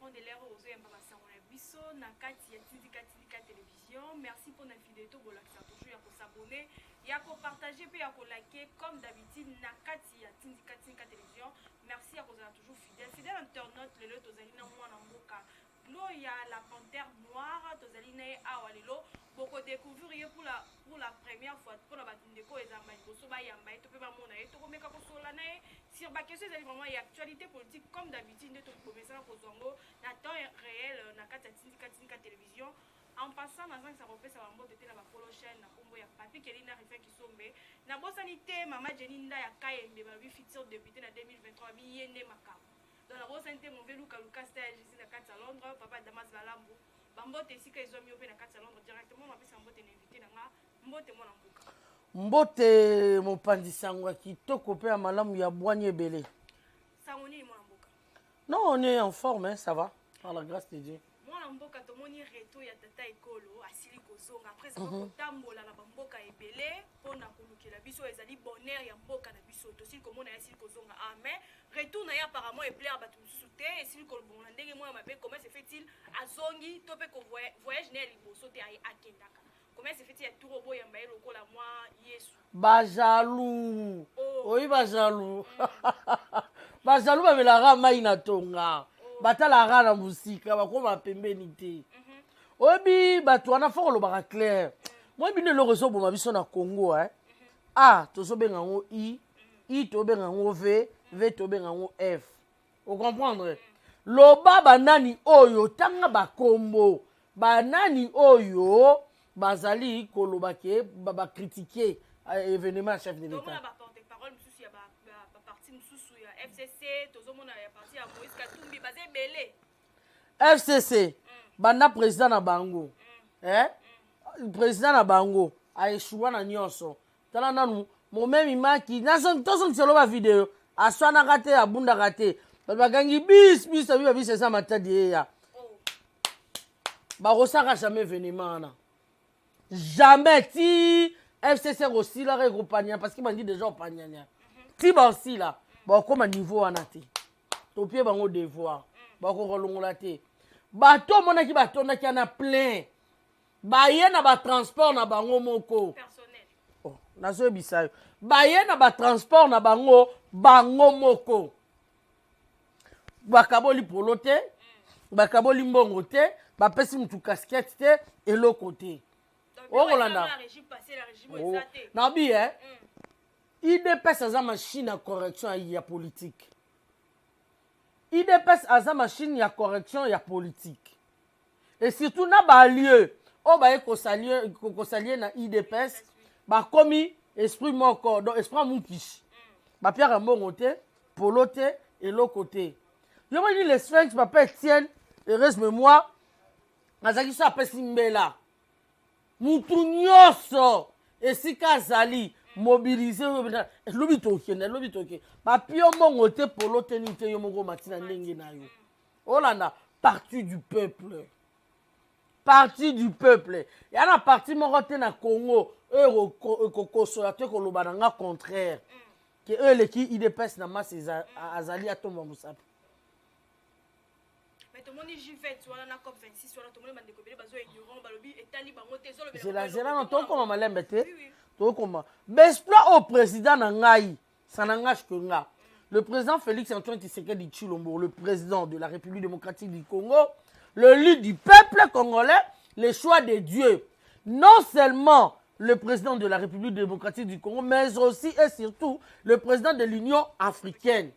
dépend de l'heure oyo ozoyamba basango na biso na kati ya Tindika Tindika Télévision. Merci pour la fidélité bolakisa toujours ya kos'abonner, ya kopartager mpe ya kolike comme d'habitude na kati ya Tindika Tindika Télévision. Merci ya kozala toujours fidèle. Fidèle internaute, lelo tozali na mwana mboka Gloria la Panthère Noire, tozali na ye awa lelo bokodécouvrir ye pour la première fois. Mpona bato ndeko oyo ezamba liboso bayamba ye to mpe bamona ye, tokomeka kosolola na ye sur baquestion ezali vraiment ya actualité politique. Comme d'habitude nde tobomesana kozwa yango na temps réel na kati ya Tindika Tindika Télévision. En passant, nazangisa kopesa bambote te na bakolo chaîne na nkombo ya Papi Kelina, Rifin Kisombe. Nabosani te mama Jeni Nda ya Kayembe, balobi futur député na 2023, biye nde makambo. Donc nabosani te move Luka Luka Star ya Jésus na kati ya Londres, papa Damas Balambu, bambote esika ezwami yo mpe na kati ya Londres. Directement mapesa mbote na invité na nga. Mbote, mwana mboka. Mbote, mopanzi sango ya kitoko mpe ya malamu ya bwani ebele. Sango nini, mwana mboka? Non, on est en forme, hein, ça va, par la grâce de Dieu. Mwana mboka, tomoni retour ya tata ekolo, asili kozonga après mm -hmm. kotambola na bamboka ebele mpona kolukela biso ezali bonheur ya mboka na biso. Tosili komona ye asili kozonga. Ah, mais retour na ye apparemment eplaire bato mosusu te, esili kolobongo na ndenge moko ya mabe. Comment se fait-il azongi to mpe voyage na ye liboso te akendaka? Comment se fait-il ya tour oboyamba ye lokola mwa Yesu? Bajaloux, oh. Oyi bajaloux, bajaloux bamelaka mai na tonga, batalaka na mosika, bakóma pembeni te. Oyebi bato wana, fo kolobaka clair. Moyebi nde eloko ezoboma biso na Congo, eh? A tozobenga yango I, I tobenga yango V, V tobenga yango F. Ocomprendre? Loba banani oyo, tanga bakombo banani oyo bazali koloba ke bacritiquer événement ya chef de l'État. Tomona baporte-parole mosusu ya baparti mosusu ya FCC, tozomona ya parti ya Moïse Katumbi, baza ebele. FCC, banda président na bango, eh? Président na bango aéchouer na nyonso. Tala nanu momemi maki, tozongisa lo bavideo, aswanaka te, abundaka te, bato bakangi bis bis abi babis eza Matadi eya. Bakosaka jamais événement wana, jamais. Ti FCC ekosilaka, ekopaniana, parce que bandi déjà opaniania ti baosila, bakokóma niveau wana te. Topie bango devoir, bakoka kolongola te. Bato omonaki batondaki wana plein, baye na batransport na bango moko. Personnel. Oh, nazoyebisa yo, baye na batransport na bango bango moko, bakaboli polo te, bakaboli mbongo te, bapesi mutu casquette te, eloko te. Okolanda. Régime passé, la régime oyo eza te. Nabi eh? UDPS aza machine ya correction ya politique. UDPS aza machine ya correction ya politique et surtout na baalliés oyo baye kosalie na UDPS, bakomi esprit moko, donc esprit ya mukishi, bapiaka mbongo te, polo te, eloko te. Yo moni le Sphinx, papa Etienne, heureuse mémoire, azalaki so apesi mbela, mutu nyonso esika azali mobilize. Elobi tokende, elobi tokende, bapio mbongo te, polo te, nini te, yo moko mati na ndenge na yo. Olanda parti du peuple, parti du peuple ya na parti moko te na Congo oyo ekokosola to ekoloba na nga contraire ke oyo eleki UDPS na masse azali atomba mosapi. Mais tomoni G20 wana na COP 26 wana, tomoni bandeko ebele bazo ignorant, balobi etali bango te. Zelazela na tokoma malembe te, tokoma baexploit oyo président na ngai, ça n'engage que nga, le président Félix Antoine Tshisekedi Tshilombo, le président de la République démocratique du Congo, l'élu du peuple congolais, le choix de Dieu. Non seulement le président de la République démocratique du Congo, mais aussi et surtout le président de l'Union africaine.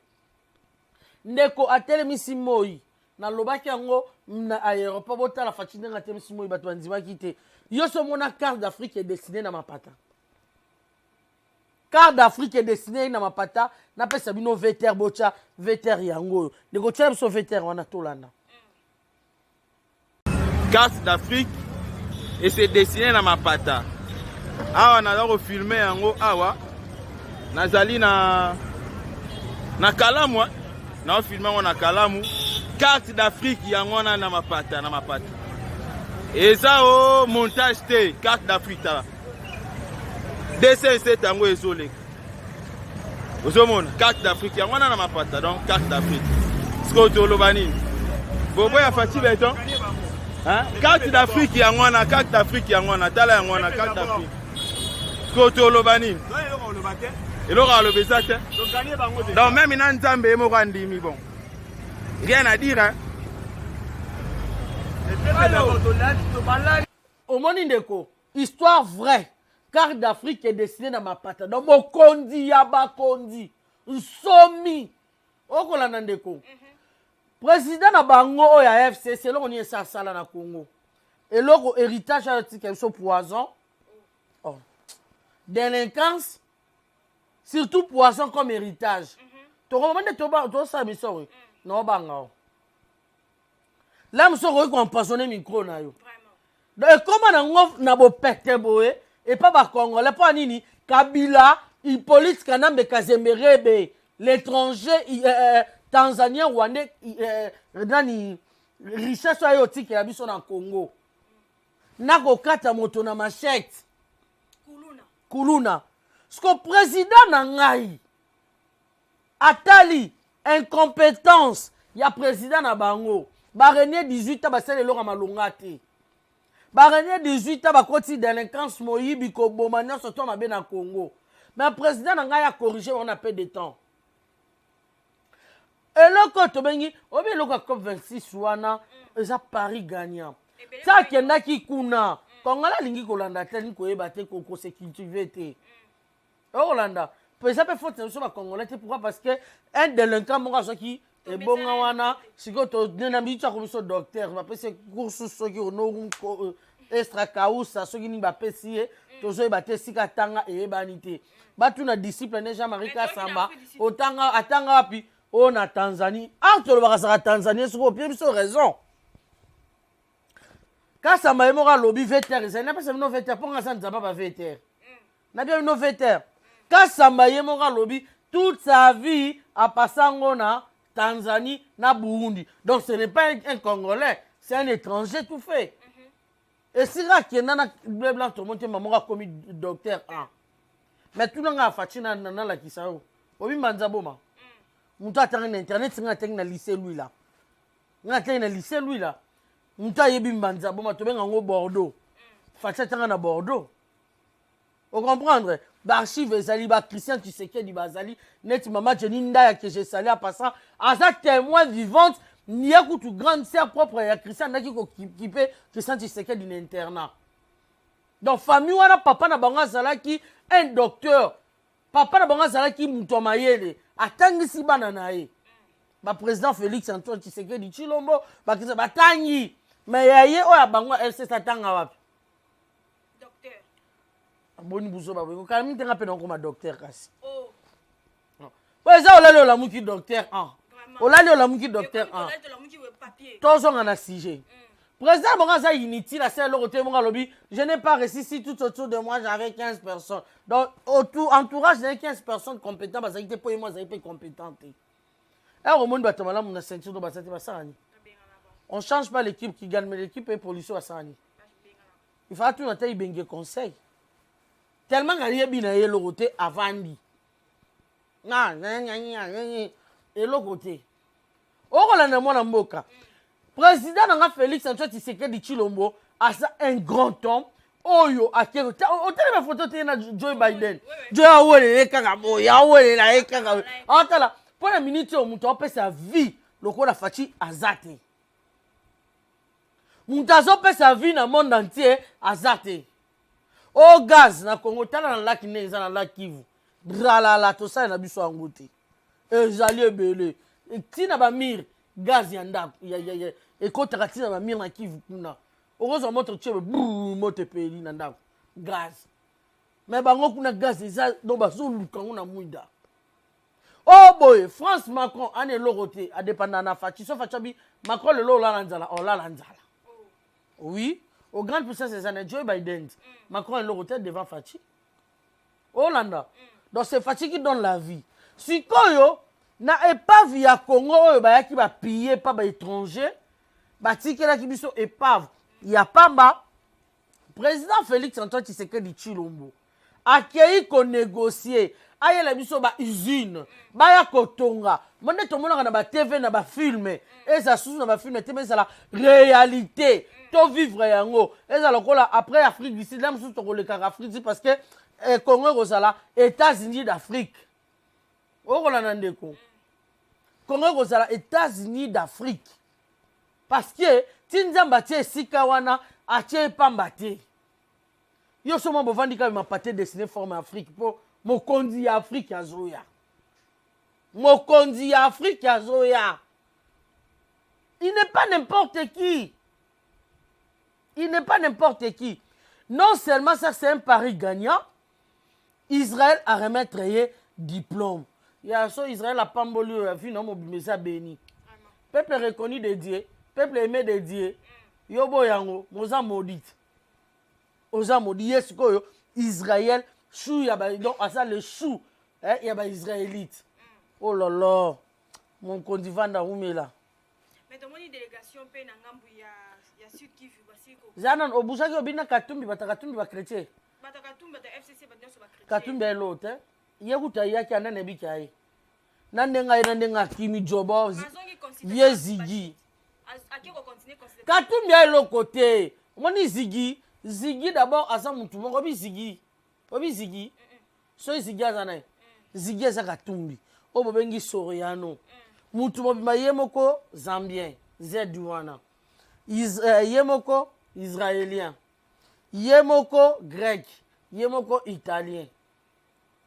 Ndeko atelemisi moi, nalobaki yango na aéroport, botala Fatshi ndenge atelemisi moi, bato bandimaki te. Yo so omona carte d'Afrique edessiner na mapata, carte d'Afrique edessiner na mapata. Napesa bino VTR, botya VTR yango oyo. Ndeko, tyela biso VTR wana, tolanda. Carte d'Afrique ese dessine na mapata awa. Naza kofilmer yango awa, nazali na Kalamu, naofilmer yango na Kalamu. Carte d'Afrique yango wana na mapata, na mapata, eza o montage te. Carte d'Afrique, tala 207 yango ezoleka, ozomona carte d'Afrique yango wana na mapata. Donc carte d'Afrique, sikoyo toloba nini? Bobo ya Fatshi Beton. Hein? Carte d'Afrique yango wana, carte d'Afrique yango wana, tala yango wana, carte d'Afrique. Sikoyo toloba nini? Eloko aloba eza te. Donc même na Nzambe ye moko andimi bon. Rien à dire hein. Omoni ndeko, histoire vraie. Carte d'Afrique est dessinée na mapata. Donc mokonzi ya bakonzi. Nsomi. Okolanda ndeko. Président na bango oyo ya FCC eloko nini esi asala na Congo? Eloko héritage ayo tika biso poison. Oh. Délinquance surtout poison comme héritage. Tokoma nde tosala biso oyo. Na obanga o. La mosusu okoki koempoisonne micro na yo. Donc ekoma nango na bopete boye epa ba congolais mpo nini Kabila Hippolyte Kanambe Kazemberebe l'étranger tanzanien rwandais nani richesse oyo otikela biso na Congo nakokata moto na machette kuluna kuluna siko président na ngai atali incompétence ya président na bango barenie 18 ans basala eloko ya malonga te barenie 18 ans bakoti délinquance moyibi koboma nyonso to mabe na Congo mais président na ngai acorrige bango na peu de temps eloko oyo tobengi oyebi eloko ya cop 26 wana eza pari gagnant ti akendaki kuna congolais alingi kolanda te alingi koyeba te kose cultive te okolanda mpo eza mpe faute na biso bacongolais te. Pourquoi? Parce que un délinquant moko azwaki ebonga wana. Sikoyo na biso ako biso docteur bapesi ye course soki honorum extra causa soki nini bapesi ye, tozoyeba te esika atanga eyebani te. Batuna disciple ne Jean Marie Kasamba otanga atanga wapi oyo na Tanzanie. Ah, tolobaka azaka Tanzanie. Soki opie biso raison, Kasamba ye moko alobi VTR ezali. Napesa bino VTR mpo nga aza nzamba ba VTR nabia bino VTR. Kasamba ye moko alobi toute sa vie apasa yango na Tanzanie na Burundi. Donc ce n'est pas un Congolais, c'est un étranger tout fait. Esika akenda na bleu blanc tomoni te moko akomi docteur a mais tuna nga afaci nalakisa yo obi mbanza boma moto atangi na internet. Nga atangi na lycée Luila, nga atangi na lycée Luila. Moto ayebi mbanza boma tobenga yango Bordeaux. Faci atanga na Bordeaux, ocomprendre? Baarchive ezali, bachristien Tshisekedi bazali neti mama Jenny Ndaya que je salue en passant, aza témoin vivante. Ye kutu grande sœur propre ya Christian andaki kokipe Christian Tshisekedi na internat. Donc famille wana, papa na bango azalaki un docteur, papa na bango azalaki moto ya mayele, atangisi bana na ye, baprésident Félix Antoine Tshisekedi Tshilombo bakisa batangi. Mais ya ye oyo ya bango ya FCC atanga wapi? Docteur. Boni buzoba boye kokala mingi te. Nga mpe nakokoma docteur kasi. Oh. Po eza olali olamuki docteur 1. Vraiment. Olali olamuki docteur 1. Olali tolamuki we papier. Tozonga na sujet. Président bongo aza inutile, asala eloko te. Mongo alobi je n'ai pas réussi si tout autour de moi j'avais 15 personnes. Donc autour entourage na ye 15 personnes compétent bazalaki te mpo ye mo azalaki mpe compétent te. Ere omoni bato malamu na ceinture to baza te, basala nini? On change pas l'équipe qui gagne, mais l'équipe est pollution. Basala nini? Il faut atuna te ibenge conseil tellement ayebi na ye eloko te. Avandi eloko te. Okolanda mwana mboka président na nga Félix Antoine Tshisekedi Tshilombo aza un grand homme oyo ake otali bafoto te na Joe Biden. Joe awelela ye kaka boye, awelela ye kaka atala mpo na miniti oyo moto aopesa vie lokola Faci aza te. Moto azopesa vie na monde entier aza te. O gaz na Congo, tala na laki ndenge eza na lac Kivu dralala. Tosala na biso yango te, ezali ebele ntina bamire gaz ya ndako ekɔtaka ntina bamire na Kivu kuna. Okozwa moto tie brr, moto epeli na ndako gaz. Mais bango kuna gaz eza, donc bazoluka yango na mwida oyo boye. France, Macron ana eloko te, adépenda na Faci. So Faci abi Macron lelo olala nzala, olala nzala. Oui, aux grandes puissances eza na Joe Biden. Macron eloko te devant Faci. Olanda? Donc c'est Faci qui donne la vie. Sikoyo na épave ya Congo oyo bayaki bapille pa baétranger, batikelaki biso épave ya pamba. Président Félix Antoine Tshisekedi Tshilombo akei konégocie. Ayela biso ba usine, baya kotonga. Mo nde tomonaka na ba TV, na ba film, eza susu na ba film te, mais ezala réalité. To vivre yango. Eza lokola après Afrique du Sud, la mosusu tokolekaka Afrique du Sud parce que eh, Congo ekozala États-Unis d'Afrique. Okolanda ndeko. Congo ekozala États-Unis d'Afrique. Parce que ti Nzambe atie esika wana, atie pamba te. Yo soma bovandi kaka mapate dessine forme Afrique po mokonzi ya Afrique azoya. Mokonzi ya Afrique azoya. Il n'est pas n'importe qui. Il n'est pas n'importe qui. Non seulement ça, c'est un pari gagnant. Israël a remettre ye diplôme. Ya so Israël a pamboli oyo avi na mobimba eza béni. Peuple reconnu de Dieu, peuple aimé de Dieu. Yo boyango, moza maudit. Oza maudit ye sikoyo Israël chou ya ba donc asa le chou eh, ya ba israélite. Oh là là. Mokonzi vanda umela. Mais tomoni délégation mpe na ngambu ya ya Sud Kivu basili ko Zana obusaki obina Katumbi bata Katumbi ba chrétien. Bato Katumbi, bato FCC, bato nyonso ba chrétien. Katumbi ayelo te. Ye kutu ayaki anda na ebiki aye. Na ndenge aye na ndenge akimi jobo ye zigi. Katumbi ayeloko te. Omoni zigi, zigi d'abord aza mutu moko obi zigi. Obi zigi. Soki zigi aza naye. Zigi aza Katumbi. Oyo bobengi Soriano. Mutu mobimba ye moko Zambien, Z wana. Ye moko Israélien. Ye moko grec, ye moko italien.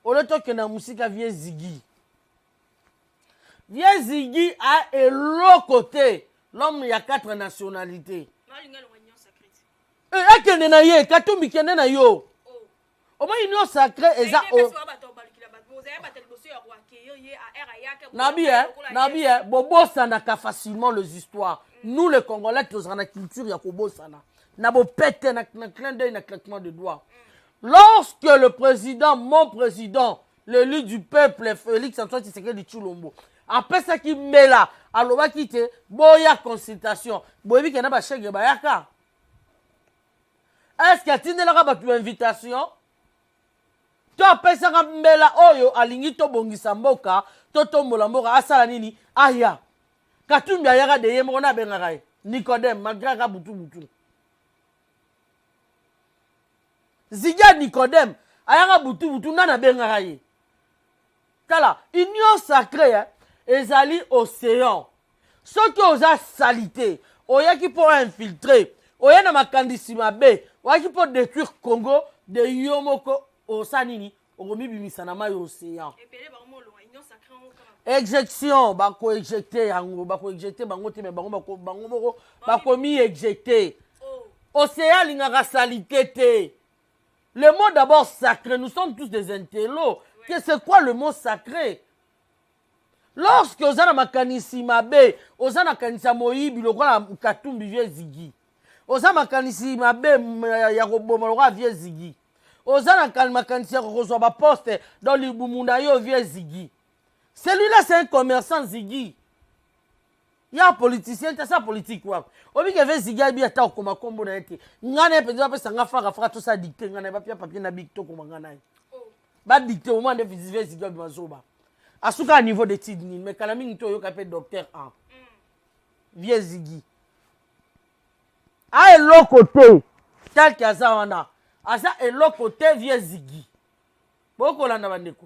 Ole tokenda mosika vie zigi. Vie zigi a eloko te. L'homme ya quatre nationalités. Eh, akende na ye, Katumbi kende na yo. Omoni union sacrée eza o Nabi eh, nabi eh, bobosanaka facilement les histoires. Nous les Congolais tozala na culture ya kobosana. Na bopete na, na clin d'œil na claquement de doigts. Lorsque le président, mon président, l'élu du peuple Félix Antoine Tshisekedi Tshilombo, apesaki mbela, alobaki te boya consultation. Boyebi ke na ba chèque bayaka. Est-ce que atindelaka bato invitation? To apesaka mbela oyo alingi tobongisa mboka, totombola mboka, asala nini? Aya. Katumbi ayaka de ye moko na abengaka ye Nicodème malgré aka butu butu. Zigia Nicodème ayaka butu butu nani abengaka ye? Tala, union sacrée hein, ezali océan. Soki oza salite, oyaki po infiltrer, oye na makandisi mabe, oyaki po détruire Congo de yo moko osala nini? Okomibimisa na mayi océan. Ejection, bako ejecter yango, bako ejecter bango te mais bango bako bango moko bakomi ejecter. Océan alingaka salite te. Le mot d'abord sacré, nous sommes tous des intellos. Que c'est quoi le mot sacré? Lorsque oza na makanisi mabe, oza na kanisa moyibi lokola Katumbi vieux Ziggy. Oza makanisi mabe ya koboma lokola vieux Ziggy. Oza na makanisi ya kozwa ba poste dans libumu na yo vieux Ziggy. Celui-là c'est un commerçant Ziggy. Ya politicien te, sa politique wapi? Obike vieux Ziggy ayebi ata okoma kombo na ye te. Nga na ye mpenza bapesa nga fraka fraka tosa dicte nga na ye bapia papier na bic tokoma nga na ye. Ba dicte au moins nde vieux Ziggy abima zoba. Asuka à niveau d'étude nini mais kala mingi to oyoka pe docteur en vieux Ziggy. A eloko te tel que aza wana aza eloko te vieux Ziggy. Bokolanda bandeko.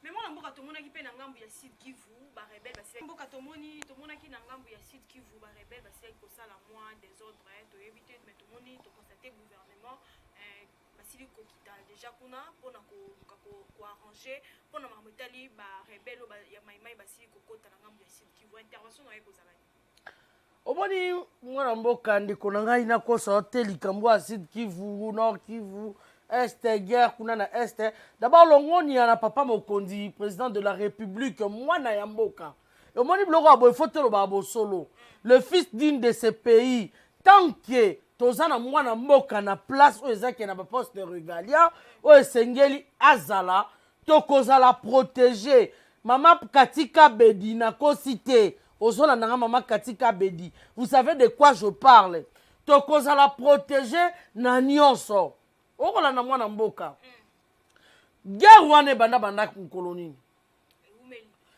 Mais mwana mboka tomonaki pe na ngambu ya Sud Kivu ba rebelle basilaki mboka tomoni tomonaki na ngambu ya Sud Kivu ba rebelle basilaki kosala mwa desordre toyebi te mais tomoni to constate gouvernement eh, basili kokita déjà kuna mpona koluka koarranger mpona makambo etali ba rebelle oyo ya maimai basili kokota na ngambu ya Sud Kivu. Intervention na ye kozala nini? Omoni mwana mboka ndeko na ngai nakosa te likambo ya Sud Kivu, Nord Kivu, Est, guerre kuna na Est. D'abord longonia na papa mokonzi président de la République mwana ya mboka. Omoni biloko ya boye faut toloba bosolo. Le fils digne de ce pays tant que toza na mwana mboka na place oyo ezaki na ba poste de regalia oyo esengeli azala tokozala protégé. Mama Katika Bedi nakosi te. Ozolanda nga mama Katika Bedi. Vous savez de quoi je parle. Tokozala protégé na nyonso. Okolanda mwana mboka. Guerre wana ebanda banda mokolo nini?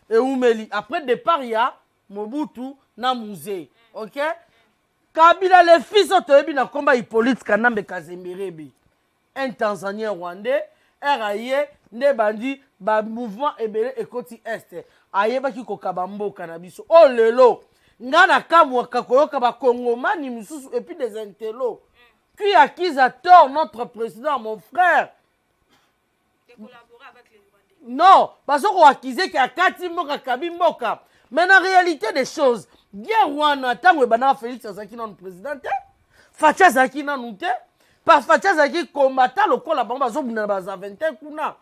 Ewumeli. Après départ ya Mobutu na Mzee. Ok? Kabila le fils oyo toyebi na komba Hippolyte Kanambe Kazemberebe. Un Tanzanien rwandais, heure aye nde ebandi ba mouvement ebele ekoti est. Ayebaki kokaba mboka na biso. Oyo lelo nga nakamwaka koyoka ba Kongomani mosusu et puis des intellos qui accuse à tort notre président, mon frère. De collaborer avec les Rwandais. Non, bazo ko accuser que akati mboka, akabi mboka. Mais na réalité des choses, guerre wana tango ebandaka Félix azalaki nanu président te. Fatshi azalaki nanu te. Pa Fatshi azalaki combattant lokola bango bazobunda na ba 21 kuna.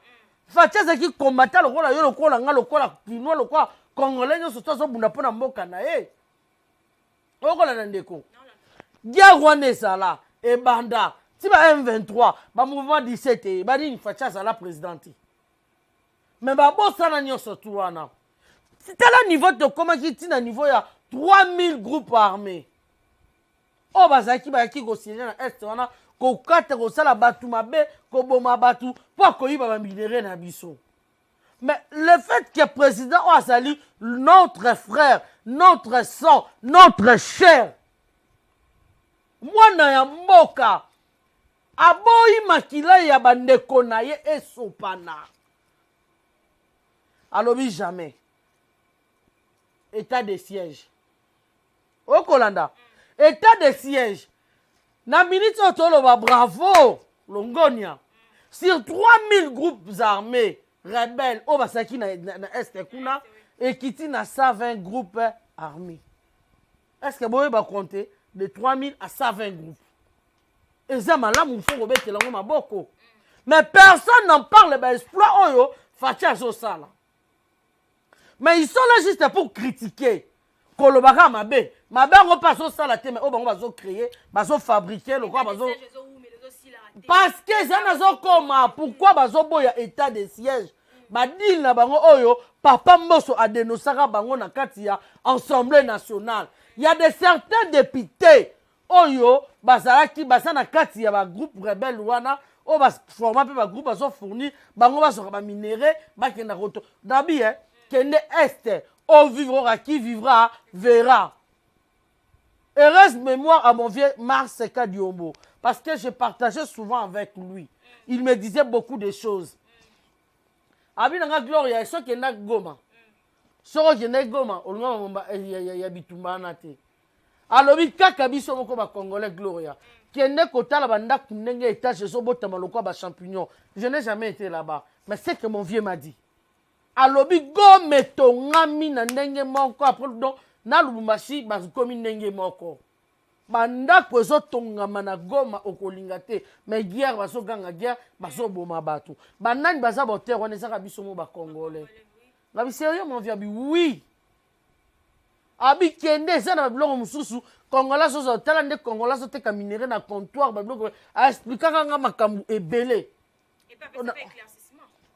Fatshi azalaki combattant lokola yo, lokola nga, lokola Kinois, lokola Congolais nyonso to azobunda mpo na mboka na ye. Okolanda ndeko. Guerre wana ezala ebanda ti ba M23 ba mouvement 17 ba nini Fatshi azala président te. Mais babosana nyonso tu wana. Tala niveau tokomaki ti na niveau ya 3000 groupes armés. Oyo bazalaki bayaki kosiéger na est wana, kokata, kosala bato mabe, koboma bato mpo akoyiba ba minerais na biso. Mais le fait que président oyo azali notre frère, notre sang, notre chair, mwana ya mboka, aboyi makila ya bandeko na ye esopana, alobi jamais état de siège. Okolanda état de siège na minute oyo toloba bravo Longonia sur 3000 groupes armés rebelles oyo basalaki na est kuna, ekiti na 120 groupes armés. Est-ce que boyeba compter de 3000 à 120 groupes? Eza malamu, fo kobetela yango maboko, mais personne n'en parle. Ba exploit oyo Fatshi azosala, mais ils sont là juste pour critiquer, kolobaka mabe mabe yango mpe azosala te, mais oyo bango bazocréer, bazofabriquer lokola bazo parce que eza nazokoma. Pourquoi bazoboya état de siège? Badile na bango oyo papa Mboso adénonçaka bango na kati ya Assemblée nationale, ya de certains députés oyo bazalaki baza na kati ya bagroupe rebelle wana, oyo baforma mpe bagroupe bazofournir bango, bazwaka baminerais, bakenda koto nabi eh, kende est ovivre oka qui vivra verra. Heureuse mémoire à mon vieux Mars Kadiombo, parce que je partageais souvent avec lui. Il me disait beaucoup de choses. Abi nanga Gloria, soki okenda Goma, soki okende Goma, olinga mamomba ya bitumba wana te. Alobi kaka biso moko bacongolais. Gloria, kende kotala bandako ndenge étage ezobotama lokola bachampignon. Je n'ai jamais été là-bas, mais c'est que mon vieux m'a dit. Alobi Goma etongami na ndenge moko, après donc na Lubumbashi bakomi ndenge moko. Bandako ezotongama na Goma, okolinga te, mais guerre, bazoganga guerre, bazoboma bato. Banani baza baauteur wana? Ezaka biso mo bacongolais. Ngabi sérieux, mon vieux? Abi oui, abi kende, eza na babiloko mosusu Congolais azozwa. Tala nde Congolais azoteka minerai na comptoir, babiloko. Aexpliquaka nga makambo ebele.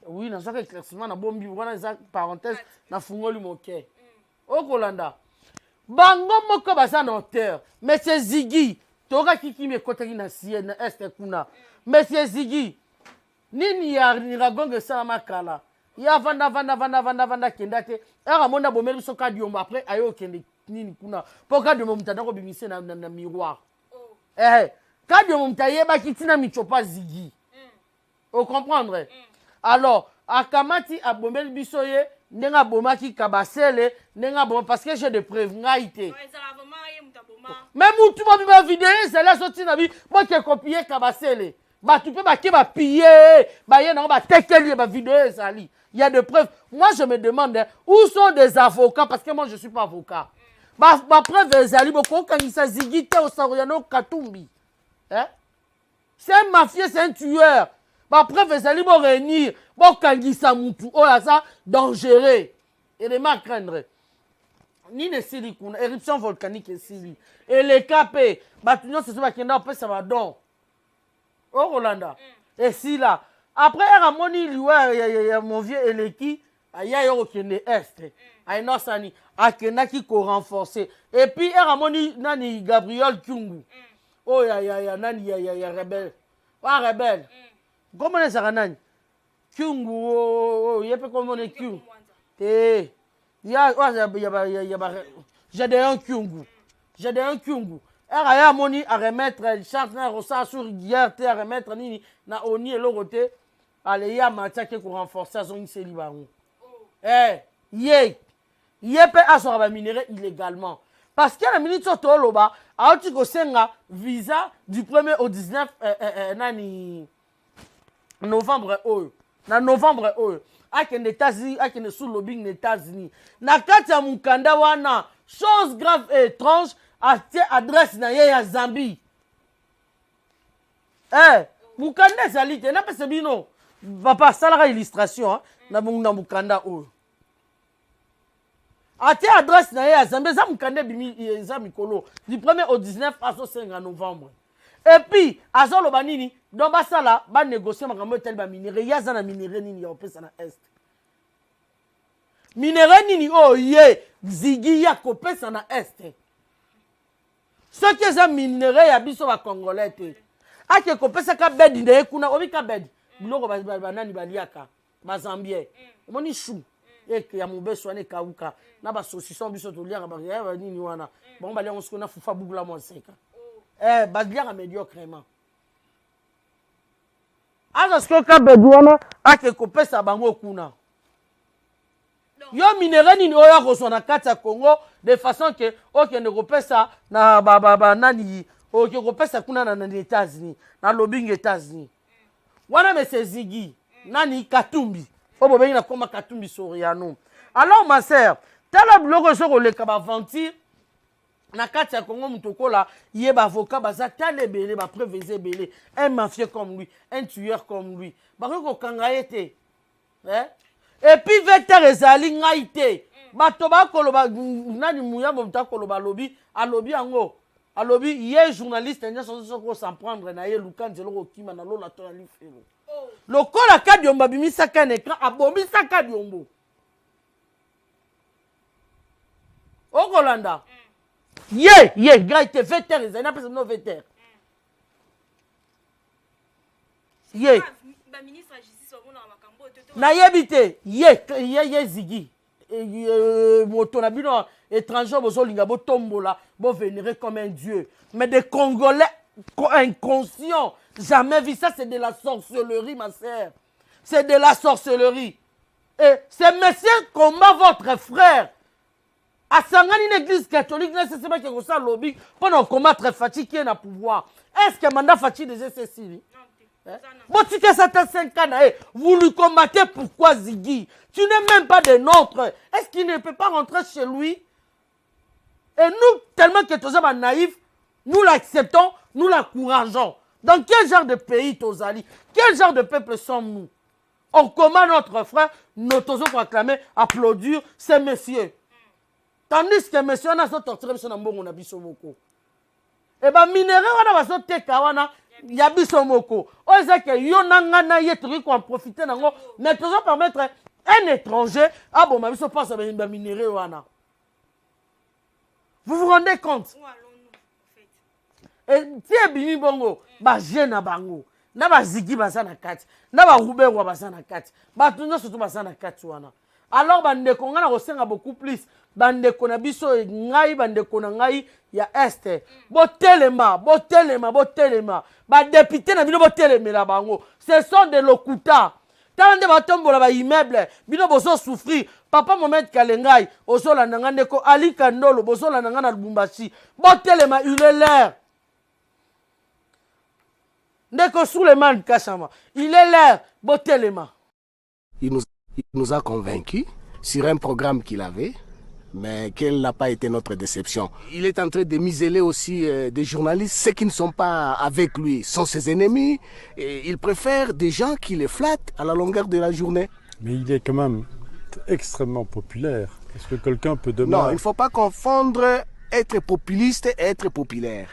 Oui, nazwaka éclaircissement na bombi wana, eza parenthèse, nafungoli moke. Okolanda bango moko baza na auteur. Monsieur Zigi, tokaki kimi ekɔtaki na sie na est kuna. Monsieur Zigi, nini ya Nyiragongo esalama kala, ye avanda vanda vanda vanda vanda, akenda te. Ere amoni abomeli biso Kadiombo, après aye okende nini kuna, mpo Kadiombo moto anda kobimise na miroir. Eh, Kadiombo moto ayebaki ntina Michopa Zigi, ocomprendre? Alors akamati, abomeli biso ye ndenge abomaki Kabasele, ndenge aboma, parce que j'ai de preuve ngai te. Mais mutu mobima video ezali, azotina bi boke kopie Kabasele, bato mpe bake bapie, baye nango, batekeli ye bavideo ezali, il y a de preuves. Moi je me demande où sont des avocats, parce que moi je suis pas avocat. Bapreuve ezali, bokokangisa Zigi te, Osariano Katumbi, hein? C'est un mafieux, c'est un tueur. Bapreuve ezali, boréunir, bokangisa mutu oyo aza dangereux. Élément à craindre nini esili kuna? Éruption volcanique esili, eleka mpe bato nyonso so bakenda kopesa badon. Okolanda esila. Après ere amoni liwa ya mon vieux eleki, aya yo kokende est, ayenda asani, akendaki korenforcer. Et puis ere amoni nani, Gabriel Kyungu oyo ya nani ya rebelle, wa rebelle, komona ezalaka nani? Kyungu oh, oh, ye mpe komona Kyungu te ya ya ba Gedeon Kyungu Gedeon Kyungu ere aye amoni aremettre charte na kosala sur guerre te aremettre nini na oni eloko te ale ye amati ake korenforce azongiseli bango eh, ye ye mpe azwaka baminerai illégalement parce que na minute oyo toloba auti kosenga visa du 1er au 19 eh, eh, eh, nani novembre oyo na novembre oyo akende États-Unis akende sous lobbying na États-Unis na kati ya mokanda wana chose grave et étrange atie adresse na ye ya Zambie eh mokanda ezali te napesa bino papa asalaka illustration na mokanda oyo atie adresse na ye ya Zambie eza mokanda ebimi eza mikolo du 1er au 19 azosenga novembre et puis azoloba nini donc basala banégocie makambo etali baminerai ye aza na minerai nini ya kopesa na est minerai nini oyo ye zigi ye akopesa na est soki eza minerai ya biso bacongolais te ake kopesaka bedi na ye kuna obika bedi biloko banani baliaka bazambien omoni chou ya mobeso wana ekauka na basaucisson biso toliaka banini wana bango balia yango sikoyo na fufa bukula mwa nseka eh, baliaka médiocrement aza sikoyo kabedi wana ake kopesa bango kuna yo minerai nini oyo akozwa na kati ya congo de façon ke okende kopesa na banani oke kopesa kuna na états-unis na lobbying états-unis wana mese zigi nani katumbi oyo bobengi na koma katumbi soriano alors ma sœur tala biloko ezo koleka baaventure na kati ya congo moto okola ye baavocat baza tala ebele bapreuve eza ebele un mafieux comme lui un tueur comme lui bakoki kokanga ye te eh? et puis vecteur ezali ngai te bato bakoloba nani muyambo moto akoloba alobi alobi yango alobi ye journaliste nyonso soki os'en prendre na ye luka nzela okokima na lola to na lifelo lokola kadiombo abimisaka na écran abomisaka diombo okolanda ye ye ngai te vecteur ezali napesa bino vecteur ye nayebi te ye ye ye zigi moto na bino étranger bozolinga botombola bovénérer comme un dieu mais des congolais inconscients jamais vu ça c'est de la sorcellerie ma sœur c'est de la sorcellerie et ce monsieur combat votre frère asangani na église catholique na sese bake kosala lobi mpo na combattre Fatshi qui est na pouvoir est ce que mandat Fatshi déjà esesili botika esa ata 5 ans na ye vous lui combattez pourquoi Ziggy tu n'es même pas de notre est ce qu'il ne peut pas rentrer chez lui et nous tellement que toza banaïf nous l'acceptons nous l'encourageons dans quel genre de pays tozali quel genre de peuple sommes-nous on combat notre frère nous tozo koacclamer applaudir ces messieurs tandis que monsieur wana azotorture biso na mbongo na biso moko e baminerai wana bazoteka wana ya biso moko oyo eza ke yo na nga na ye tokoki koen profiter nango mais tozo permettre un étranger aboma biso mpasa baminerai wana vous vous rendez compte ti ebimi bongo baje na bango na bazigi baza na kati na baruberwa baza na kati bato nyonso to baza na kati wana alors bandeko ngai na kosenga beaucoup plus bandeko na biso ngai bandeko na ngai ya est botelema botelema botelema badéputé na bino botelemela bango ce sont de lokuta tala nde batombola baimmeuble bino bozosouffrir papa mohamed kalengai ozolanda nga ndeko ali kandolo bozolanda nga na lubumbashi botelema il est l'heure ndeko suleiman kasama il est l'heure botelema Il nous a convaincus sur un programme qu'il avait, mais quelle n'a pas été notre déception. Il est en train de museler aussi des journalistes, ceux qui ne sont pas avec lui sont ses ennemis, et il préfère des gens qui le flattent à la longueur de la journée. Mais il est quand même extrêmement populaire. Est-ce que quelqu'un peut demain... Non, il ne faut pas confondre être populiste et être populaire.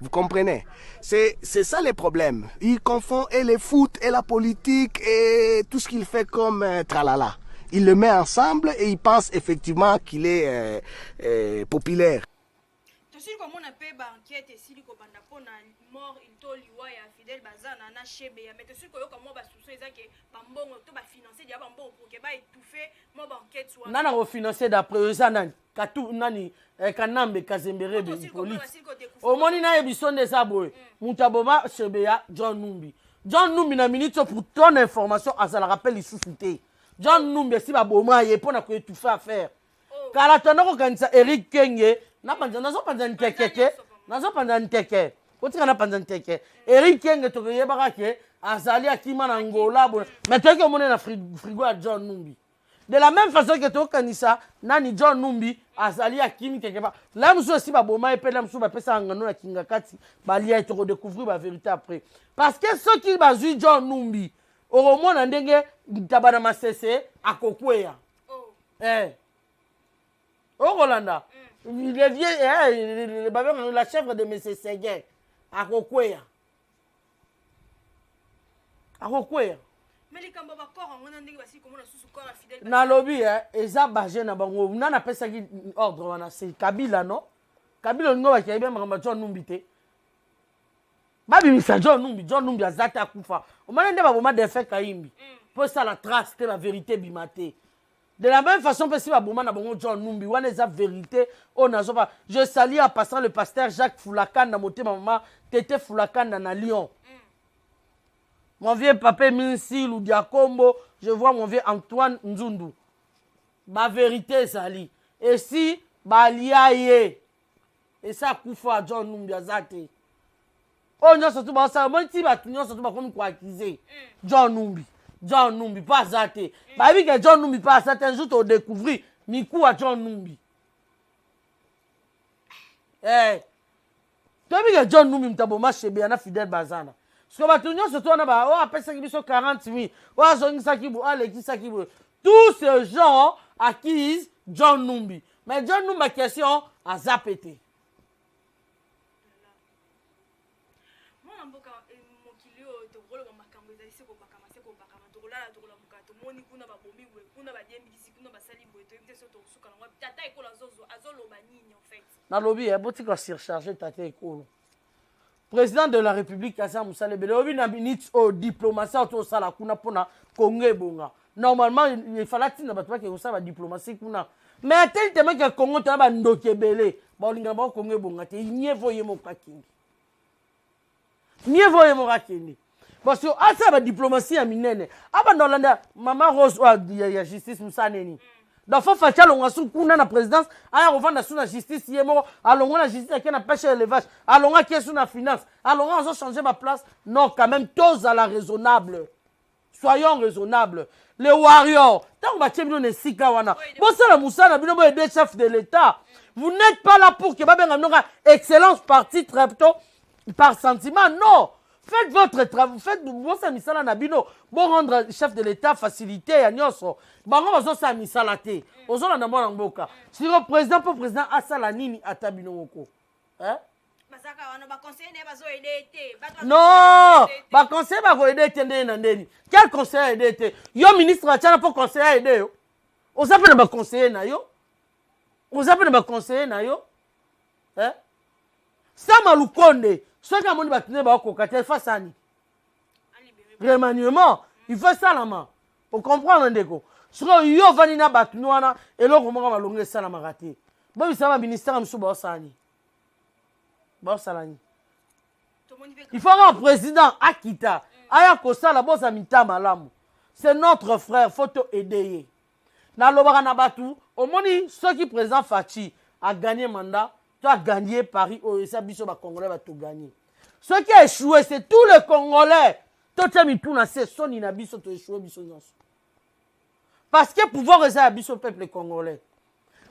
Vous comprenez C'est ça le problème. Il confond et le foot et la politique et tout ce qu'il fait comme tralala. Il le met ensemble et il pense effectivement qu'il est populaire. Tosili. Tosili komona mpe baenquête esili kobanda mpona mort to liwa ya Fidèle Bazana na Shebeya, mais tosili koyoka mwa basoupçon eza ke bambongo to bafinance dia bambongo pour ke baétouffe mwa baenquête wana. Nani akofinance d'après oyo? Eza nani? Katu nani, Kanambe Kazemberebe Hippolyte. Omoni, nayebi so nde eza boye. Moto aboma Shebeya, John Numbi. John Numbi na minute oyo, pour ton information, azalaka mpe lisusu te. John Numbi esi baboma ye mpo na koétouffe affaire. Kala toanda kokanisa Eric Kenge. Napanza, nazopanza nteke te, nazopanza nteke, kotika napanza nteke. Eric Kenge, tokoyebaka ke azali akima na Ngola boye, mais toyeki omoni na frigo ya John Numbi. De la même façon ke tokanisa nani, John Numbi azali akimi quelque part la mosusu, esi baboma ye mpe la mosusu bapesaka ngando na kinga kati balia ye. Tokodécouvrir bavérité après, parce que soki bazwi John Numbi, okomona ndenge ntaba na masese akokweya. Okolanda le vieux, babengaka la chèvre de monsieur Seguin, akokweya, akokweya. Mais likambo ya bacorps yango, na ndenge basili komona susu corps ya Fidèle? Nalobi, eza baje na bango. Nani apesaki ordre wana? C'est Kabila, non? Kabila olingo bakei be makambo ya John Numbi te, babimisa John Numbi. John Numbi aza te, akufa. Omoni nde baboma Delphin Kayimbi mpo esala trace te, bavérité ebima te. De la même façon mpe si baboma na bango John Numbi wana, eza vérité oyo nazoba. Je salue en passant le pasteur Jacques Fulakanda, motema mama Tete Fulakanda na Lyon, mon vieux papa Minsi Ludiakombo. Je vois mon vieux Antoine Nzundu. Bavérité ezali, esi balia ye, esi akufa. John Numbi aza te. Oyo nyonso tu baosala, omoni ti bato nyonso tu bakomi koaccuser John Numbi, John Numbi mpo aza te. Bayebi ke John Numbi mpo aza te. Un jour todécouvrir mikuwa John Numbi. Toyebi ke John Numbi moto aboma Shebeya na Fidèle Bazana. Siko bato nyonso to wana oyo apesaki biso 40 000, oyo azongisaki boye, oyo alekisaki boye, tous ces gens accusent John Numbi, mais John Numbi question aza pe te. Mwana mboka, mokili oyo tokoloba makambo ezali se kobakama, se kobakama. Tokolala, tokolamuka, tomoni kuna babomi boye, kuna badiembikisi, kuna basali boye. Toyebi te so tokosuka nango. Tata ekolo azoloba nini en fait? Nalobi, botika surcharge tata ekolo. Président de la République aza mosala ebele. Oyebi na minute oyo diplomatie oyo tosala kuna mpona Congo ebonga, normalement il fallait atinda bato bakeke kosala badiplomatie kuna, mais ateli temeke ya Congo tona bandoki ebele balingana bango. Congo ebonga te, mieux vaut ye moko akende, mieux vaut ye moko akende, parce que asala badiplomatie ya minene, abanda kolanda mama Rose oyo ya justice. Mosala nini? Donc faut Fatshi alongwa su kuna na présidence, aya kovanda su na justice. Ye moko alongwa na justice, ake na pêche, élevage, alongwa ake su na finance, alongwa azochange baplace. Non, quand même, tozala raisonnable, soyons raisonnable. Les warriors, ntango batie bino na esika wana, bosala mosala na bino, boyede chef de l'État. Vous n'êtes pas là pour ke babenga bino kaka excellence par titre to par sentiment. Non, faites votre travail, faites, bosala misala na bino, borendre chef de l'État facilité ya nyonso. Bango bazosala misala te. Ozolanda, mwana mboka? Siko président, mpo président asala nini? Ata bino moko, hein? Bazalaka wana baconseiller na ye, bazoaider te. Non, baconseiller bakoaider te ndenge na ndeni? Quel conseiller aide te? Yo ministre atiana mpo conseiller aide yo? Oza mpe na baconseiller na yo, oza mpe na baconseiller na yo, eh? Sama Lukonde, soki amoni bato nde bakokoka te, face ani remaniement il faut esalama. Ocomprendre, ndeko? Soki yo ovandi na bato no wana, eloko moko malongo esalamaka te. Bobisa baministère mosusu baosala nini? Baosala nini? Il faut kaka président akita, aya kosala. Boza mita malamu, c'est notre frère, faut to aider ye. Nalobaka na bato, omoni, soki président Fatshi agagné mandat to agagné paris oyo, eza biso bacongolais bato gagné. Soki aéchoué, c'est tous les Congolais. Totia mitu na se, soni na biso, toéchoué biso nyonso, parce que pouvoir eza ya biso peuple congolais.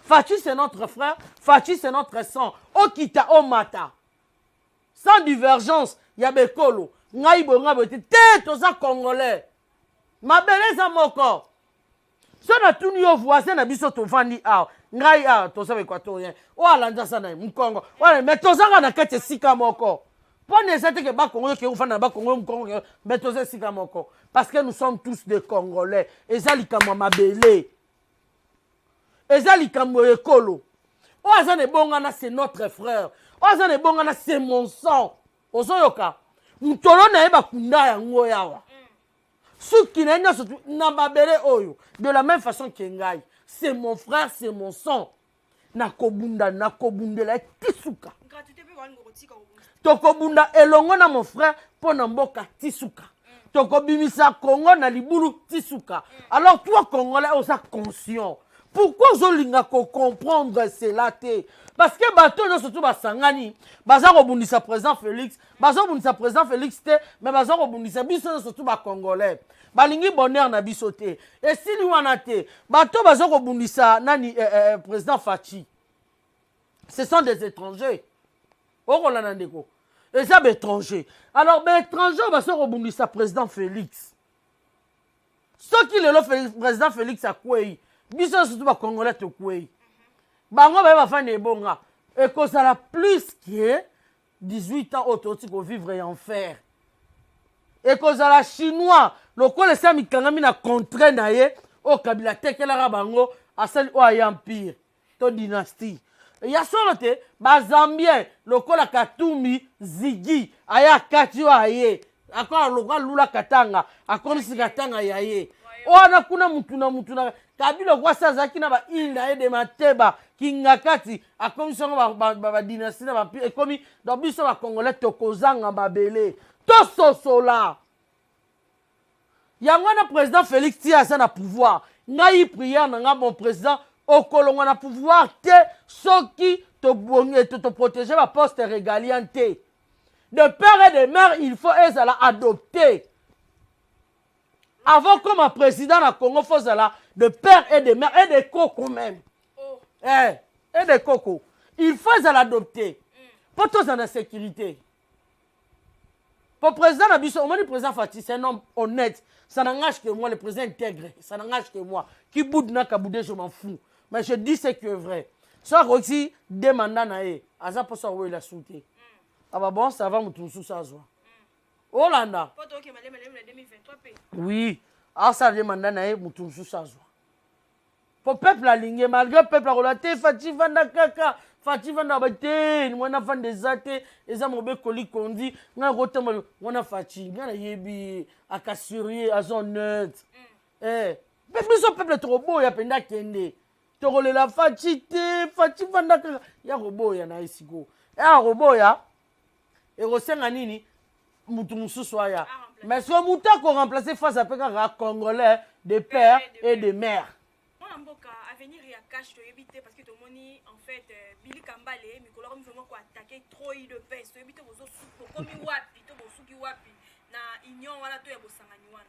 Fatshi, c'est notre frère. Fatshi, c'est notre sang. Okita, omata, sans divergence ya bekolo, ngai boye, ngai boye te te, toza congolais, mabele eza moko. So natuni yo, voisin na biso tovandi awa, ngai awa toza baéquatorien, oyo alandi aza na ye mokongo oyo, mais tozanga na kati esika moko. Mpo na eza te ke bakongo yo kei kofanda na bakongo, yo mokongo, mais toza esika moko parce que nous sommes tous des Congolais. Eza likambo ya mabele, eza likambo ya ekolo. Oyo aza na ebongana, c'est notre frère. Oyo aza na ebonga na c'est mon sang. Ozoyoka? Mutolo na ye bakunda yango yawa. Suki na ye nyonso na mabele oyo. De la même façon que ngai. C'est mon frère, c'est mon sang. Nakobunda, nakobundela ye ti suka. Tokobunda elongo na mon frère mpo na mboka ti suka. Tokobimisa Congo na libulu ti suka. Alors toi Congolais oza conscient. Pourquoi ozolinga ko comprendre cela te? Parce que bato nyonso tu basangani baza kobundisa président Félix, bazobundisa président Félix te, mais baza kobundisa biso nyonso tu ba Congolais. Balingi bonheur na biso te. Esili wana te. Bato baza kobundisa nani président Fatshi. Ce sont des étrangers. Okolanda ndeko. Eza ba étrangers. Alors ba étrangers baza kobundisa président Félix. Soki lelo président Félix akwei, biso nyonso tu ba Congolais tokwei. Bango baye bafandi ebonga. Ekozala plus que 18 ans oyo toti kovivre ya enfer. Ekozala chinois lokola esi amikangami na contre na ye oyo Kabila atekelaka bango, asali oyo aya empire to dynastie. Ya solo te, ba Zambien lokola Katumbi Zigi aya kati oyo aye akola lokola Lula Katanga akomisi Katanga ya ye. Wana kuna mutu na mutu na Kabila kwasi azalaki na ba île na ye de Mateba Kingakati akomisi yango ba dynastie na ba empire ekomi. Donc biso ba Congolais tokozanga mabele tososola yango wana. Président Félix ti aza na pouvoir, ngai prière na nga, mon président, okolongwa na pouvoir te soki toprotéger baposte régalien te. De père et de mère, il faut ezala adopté. Avant comme un président na Congo, faut ezala de père et de mère et de koko même. Oh. Eh, et de koko, il faut ezala adopté mpo tozala na sécurité. Po président na biso, omoni président Fatshi, c'est un homme honnête, ça n'engage que moi. Le président intègre, ça n'engage que moi. Qui boude na kaboude, je m'en fous, mais je dis ce qui est vrai. So akoki deux mandats na ye, aza mposa kowela su te. Aba bon, ça va, motu mosusu azwa olanda. Po toke malema lema na 2023 pe. Oui, asala deux mandats na ye, motu mosusu azwa, po peuple alingi. Malgré peuple akoloba te, Fatshi vanda kaka, Fatshi vanda ba te, mwana vanda eza te, eza mobekoli kondi. Ngai kotambola wana, Fatshi ngai nayebi akassurie, aza honnête. Eh, mpe biso peuple tokoboya mpenza akende, tokolela Fatshi te, Fatshi vanda kaka. Ya koboya na ye sikoyo, ya koboya ekosenga nini? Mutu mosusu aya, mais so mutu akoremplace face ape kaka Congolais de père et de mère. Mwana mboka, avenir ya CACH toyebi te, parce que tomoni en fait Billy Kambale mikolo akomi vraiment koattaquer trop UDPS. Toyebi te bokomi wapi to bosuki wapi na union wana to ya bosangani wana.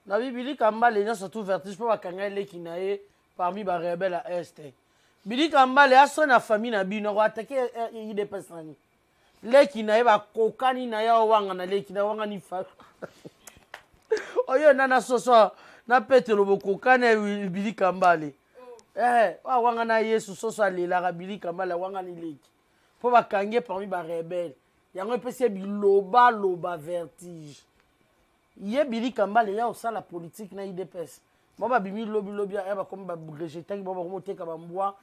Na Billy Kambale nyonso tout vertige mpo bakanga eleki na ye parmi barebele ya Est. Billy Kambale aso na famille na bino, akoattaquer UDPS nani? Leki na ye bakokani na ye, awanga na leki na wangani fa oyo nana soso na Petelo bokokani. Billy Kambale, eh, awanga na Yesu, soso alelaka. Billy Kambale awangani leki mpo bakangi ye parmi barebele, yango epesi ye bilobaloba, vertige. Ye Billy Kambale ya osala politique na UDPS, bao babimi lobilobi ya bakomi barejetaki, bao bakomi oteka bambwa.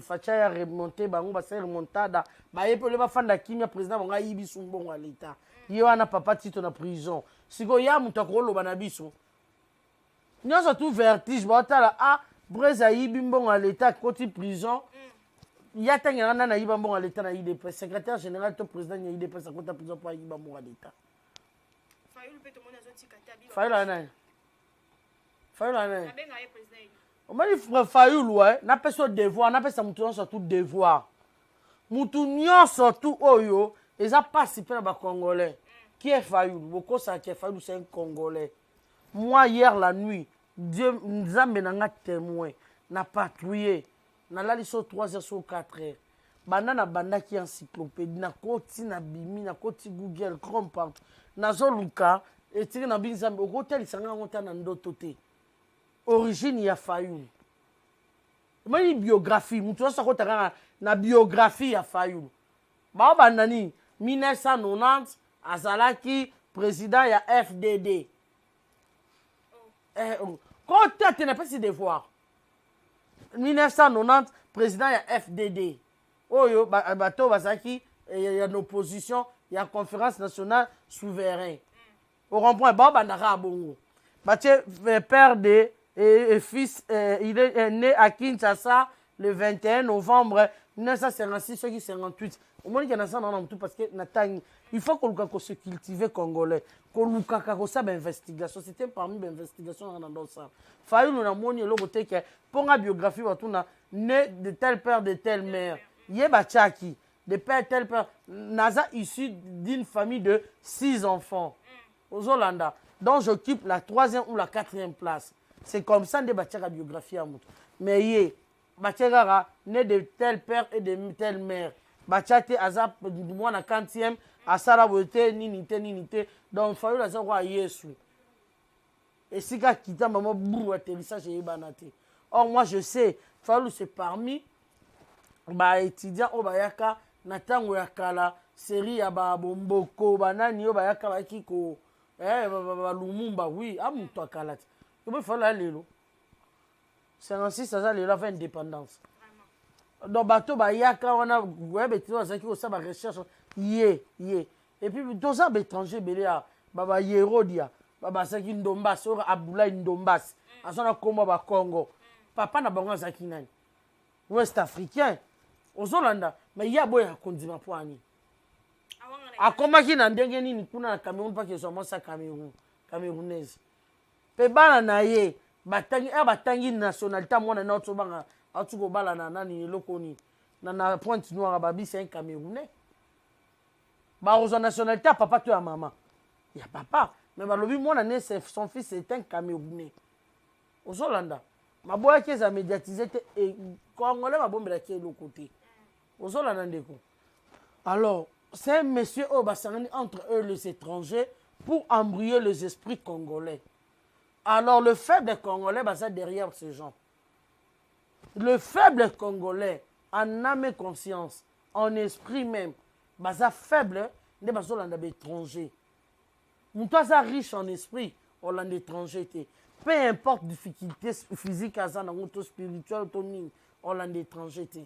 Fatshi ya remonte bango, basali remontada, baye mpe ole bafanda kimia. Président bango ayibi su mbongo ya leta, ye wana papa Tito na prison. Sikoyo ya moto akoloba na biso nyonso tu vertige, baotala a Brese ayibi mbongo ya leta, akoti prison. Ya ntangelaka nani ayiba mbongo ya leta na UDPS? Secrétaire général to président ya UDPS akota prison mpo ayiba mbongo ya leta. Fayulu mpe tomoni azotika te abi. Fayulu aza nani? Fayulu aza nani? Abenga ye président élu. Omoni Fayulu, napesa yo devoir, napesa motu nyonso tu devoir, mutu nyonso tu oyo eza mpasi mpe na bacongolais. Qui est Fayulu? Bokosaka ke Fayulu, c'est un Congolais. Moi, hier la nuit, Dieu Nzambe na nga témoin, na patrouille, nalali so 3 heures so 4 heures, banda nabandaki encyclopédie, nakoti, nabimi, nakoti Google Chrome, partout, nazoluka etiki na bi Nzambe okotalisa nga yango ta na ndoto te. Origine ya Fayulu, omoni biographie, motu nyonso akota kaka na biographie ya Fayulu. Baobanda nini? 1990 azalaki président ya FDD. Eh, oh. Kota te, napesi devoir. 1990, président ya FDD. Oyo bato oyo bazalaki eh, ya opposition ya Conférence nationale souverain. Ocomprendre, baobanda kaka bongo. Batie père de et fils, il est né à Kinshasa le 21 novembre 1956 soki 58. Omoni ke naza na motu parce que natangi. Il faut koluka ko se cultiver, Congolais, kolukaka kosala bainvestigation. C'était parmi bainvestigation nanga na ndosala. Fayulu, namoni eloko te ke mponga biographie batuna né de tel père, de telle mère. Ye batiaki de père, tel père. Naza issu d'une famille de six enfants, ozolanda, donc j'occupe la troisième ou la quatrième place. C'est comme ça nde batiaka biographie ya moto. Mais ye batie kaka né de tel père et de telle mère, batia te aza mwana quantième, asala boye te, nini te, nini te. Donc Fayulu aza kwa Yesu, esika akita mama buru atterrissage eyebana te. Or moi, je sais, Fayulu, c'est parmi baétudiant oyo bayaka na ntango ya kala, série ya babomboko, banani oyo bayaka, bayaki ko balumumba. Oui, amutu akala te. Obe Fayulu ya lelo, 56 aza lelo avant indépendance. Donc bato bayaka wana, oyeba étudiant bazalaki kosala barecherche. Ye et puis toza baétranger ebele ya bayerodia, bazalaki Ndombasi, oyo Abdoulaye Ndombasi aza na nkombo Bakongo. Papa na bango azalaki nani? Ouest africain, ozolanda. Mais ye aboyaka kondima. Mpo ani akomaki na ndenge nini kuna na Cameroun? Mpaki ezwa mwasi ya Cameroun, Camerounaise. Mpe bana na ye batangi a batangi nationalité. Mwana na auti obanga, auti kobala na nani, eloko nini na Pointe Noire, babisi un Camerounais. Bakozwa nationalité ya papa to ya mama? Ya papa. Mais balobi mwana ne, son fils est un Camerounais, ozolanda. Maboyaki eza médiatise te. Congolais babombelaki eloko te, ozolanda, ndeko. Alors c'est un monsieur oyo basangani entre eux, les étrangers, pour embrouiller les esprits congolais. Alors le faible Congolais baza derrière ces gens. Le faible Congolais, en âme et conscience, en esprit même, baza faible nde bazolanda baétranger. Moto aza riche en esprit olanda étranger te. Peu importe difficulté physique aza nango to spirituel to nini, olanda étranger te.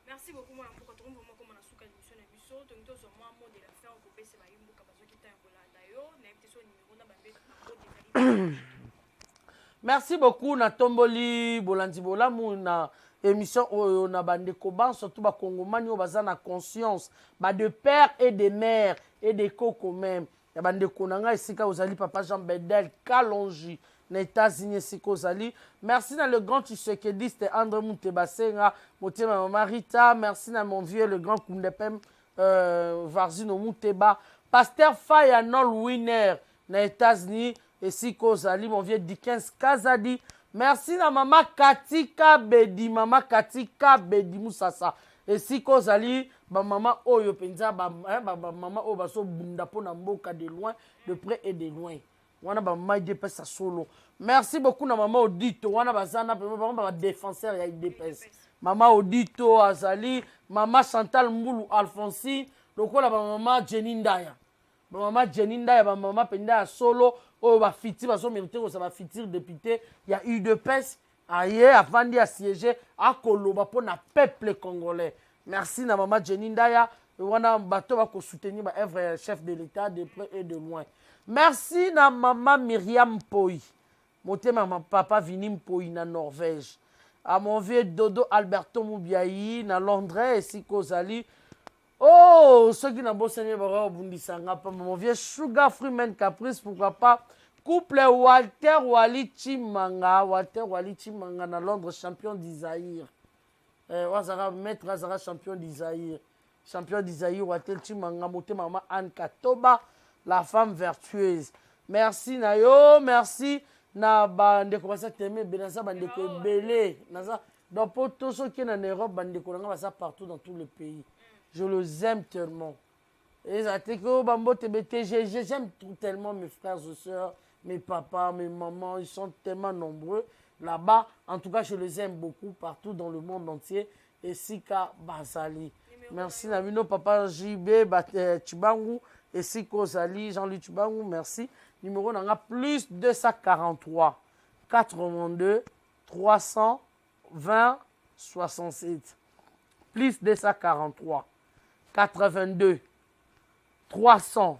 Merci beaucoup, mwana mboka. Tokomi vraiment koma na suka émission na biso. Tongi tozwa mwa mot de la fin okopesa bayimboka bazwaki ntango ya kolanda yo. Nayebi te so numéro na bambote ezali. Merci beaucoup. Natomboli bolandi bolamu na émission oyo na bandeko banso, surtout Bakongomani oyo baza na conscience, ba de père et de mère et de koko même ya bandeko na ngai. Esika ozali, papa Jean Bedel Kalongi na États-Unis, esika ozali, merci. Na le grand tshisekediste André Muteba Senga, motema mama Rita, merci. Na mon vieux, le grand Kundepem Varzino Muteba, pasteur Faya Nol Winner na États-Unis, esika ozali, mon vieux Dickens Kazadi, merci. Na mama Katika Bedi, mama Katika Bedi Musasa, esika ozali. Bamama oyo mpenza, bamama oyo bazobunda mpo na mboka, de loin, de près et de loin, wana bamama UDPS ya solo, merci beaucoup. Na mama Odito wana, baza na bango badéfenseur ya UDPS. Mama Odito azali, mama Chantal Mbulu Alphonsine, lokola bamama Jenny Ndaya, bamama Jenny Ndaya, bamama mpenza ya solo oyo bafiti bazomérite kozala bafutur député ya UDPS. Aye avandi, asiége, akoloba mpo na peuple congolais. Merci na mama Jenny Ndaya wana, bato bakosoutenir baœuvre ya chef de l'État de près et de loin. Merci na mama Myriam Mpoi, motema ma papa Vini Mpoi na Norvège, à mon vieux Dodo Alberto Mubiai na Londres, esika ozali. Oh, soki nabosani, baka kobundisanga pamba. Mon vieux Sugar Freeman Caprice, pourquoi pas couple Walter Wali Chimanga, Walter Wali Chimanga na Londres, champion d'Isaïr, wazaka maître, azaka champion d'Isaïr, champion d'Isaïr Walter Chimanga, motema mama Anne Katoba, la femme vertueuse, merci na yo. Merci na bandeko baza teme ebele. Naza bandeko ebele, naza donc po to soki na Europe, bandeko na nga baza partout dans tout le pays, je les aime tellement. Eza te ke bambote bete, j'aime tellement mes frères et sœurs, mes papas, mes mamans, ils sont tellement nombreux là-bas. En tout cas, je les aime beaucoup partout dans le monde entier esika bazali. Merci na bino. Papa JB Chibangu, esika ozali, Jean-Louis Chibangu, merci. Numéro na nga plus 243 82 320 67. Plus 243 82 320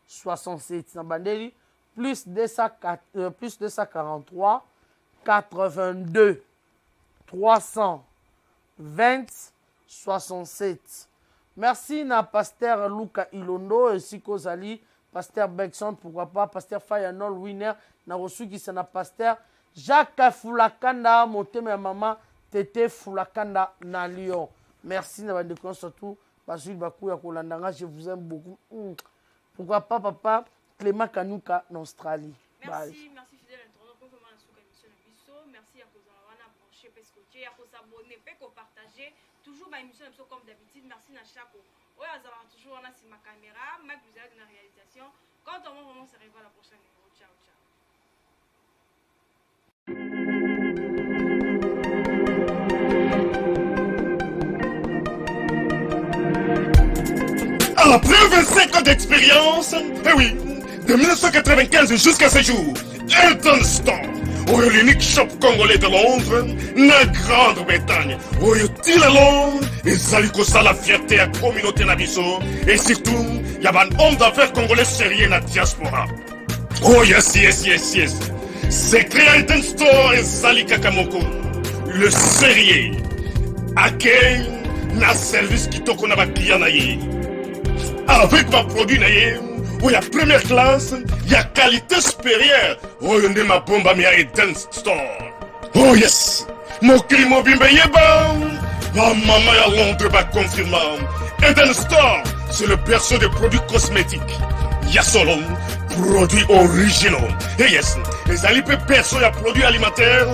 67. Na bandeli plus 204, plus 243 82 320 67. Merci na pasteur Luka Ilondo esika ozali, pasteur Bekson, pourquoi pas pasteur Fayanol Winner, na kosukisa na pasteur Jacques Fulakanda, motema ya mama Tete Fulakanda na Lyon. Merci na bandeko nyonso tout bazwi libaku ya kolanda nga, je vous aime beaucoup. Pourquoi pas papa Clément Kanuka na Australie. Merci, Bye. merci fidèle internaute, pour vraiment la souka émission na biso. Merci ya kozala wana branché pe scotché, ya ko s'abonner pe ko partager toujours ba émission na biso comme d'habitude. Merci na Chako. Oyo azala toujours wana sima caméra, Mike Luzala na réalisation. Quant à moi, vraiment, on se revoit la prochaine numéro. Ciao, ciao. Après 25 ans d'expérience, eh oui, de 1995 jusqu'à ce jour, Elton Store, oyo l'unique shop congolais de Londres, na Grande-Bretagne, oyo tila Londres, ezali kosala fierté ya communauté na biso, et surtout, ya ba hommes d'affaires congolais sérieux na diaspora. Oh yes, yes, yes, yes. Secret ya Elton Store ezali kaka moko. Le sérieux. Accueil na service kitoko na ba client na ye. Avec ba produit na ye, oyo ya première classe, ya qualité supérieure, oyo nde mabombami ya Eden Store. Oh yes! Mokili mobimba eyeba, ba mama ya Londres ba confirma. Eden Store, c'est le berceau des produits cosmétiques. Ya solo, produits originaux. Et yes, ezali pe berceau ya produits alimentaires,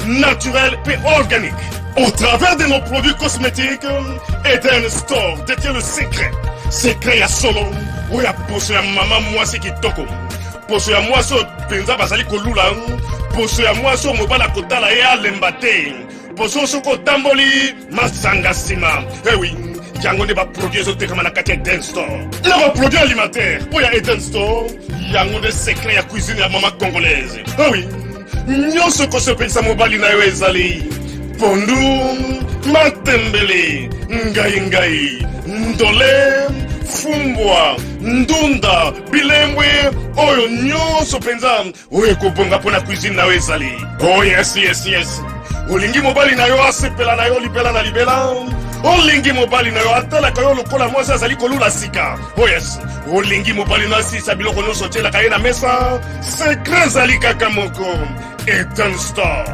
naturels pe organiques. Au travers de nos produits cosmétiques, Eden Store détient le secret. Secret ya solo, oyo ya poso ya mama mwasi kitoko. Poso ya mwasi oyo mpenza bazali kolula, poso ya mwasi oyo mobali akotala ye alemba te, poso oyo soki otamboli masanga nsima. Eh oui, yango nde baproduit ezotekama na kati ya Eden Store. Na baproduit alimentaire oyo ya Eden Store, yango nde secret ya cuisine ya mama congolaise. Eh oui, nyonso kosepelisa mobali na yo ezali pondu, matembele, ngai ngai, ndole, fumbwa, ndunda, bilembwe, oyo nyonso mpenza oyo ekobonga mpo na cuisine na yo ezali. Oh yes, yes, yes. Olingi mobali na yo asepela na yo libela na libela. Olingi mobali na yo atalaka yo lokola mwasi azali kolula sika. Oh yes. Olingi mobali na asisa biloko nyonso otielaka ye na mesa. Secret ezali kaka moko. Eden Store.